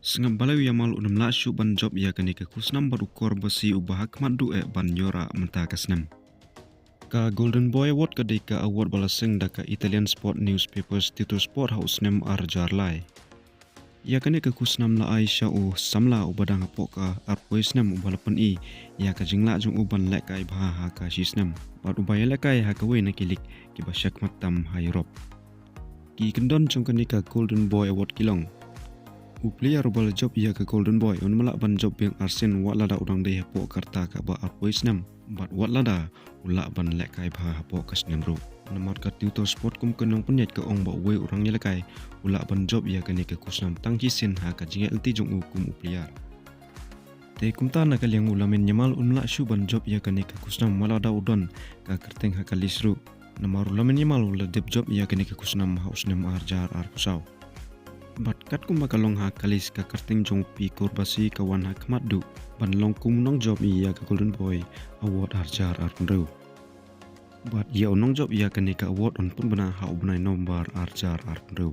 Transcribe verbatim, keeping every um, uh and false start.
Sngap balei u Yamal un ym lah shuh ban jop ïa kane ka khusnam bad u Cubarsí uba ha khmat duh eh ban ïoh rah mynta ka snem. Ka Golden Boy Award ka dei ka award ba la seng da ka Italian sport newspapers Tuttosport ha u snem ar hajar lai. Ïa kane ka khusnam la ai sha u samla uba dang hapoh ka arphew snem uba la pyni ïa ka jinglah jong u ban lehkai bha ha ka shi snem bad uba ïalehkai ha kawei na ki lig kiba shakhmat tam ha Europe. Ki kyndon jong kane ka Golden Boy Award ki long: u player uba la jop ïa ka Golden Boy un ym lah ban jop biang arsien wat lada u dang dei hapoh ka rta kaba arphew snem bad wat lada u lah ban lehkai bha hapoh ka snem ruh. Namar ka Tuttosport kum ka nongpynïaid ka ong ba uwei u rangïalehkai u lah ban jop ïa kane ka khusnam tang shisien ha ka jingïaid lynti jong u kum u player. Te kumta na ka liang u Lamine Yamal un ym lah shuh ban jop ïa kane ka khusnam wat lada u don ka kyrteng ha ka list ruh. Namar u Lamine Yamal u la dep jop ïa kane ka khusnam ha u snem ar hajar arphew saw. Bad katkum ba ka long ha ka list, ka kyrteng jong u Cubarsí ka wan ha khmat duh ban long kum u nongjop ïa ka Golden Boy Award ar hajar arphew hynriew. Bad ïa u nongjop ïa kane ka award yn pynbna ha u bnai November ar hajar arphew hynriew.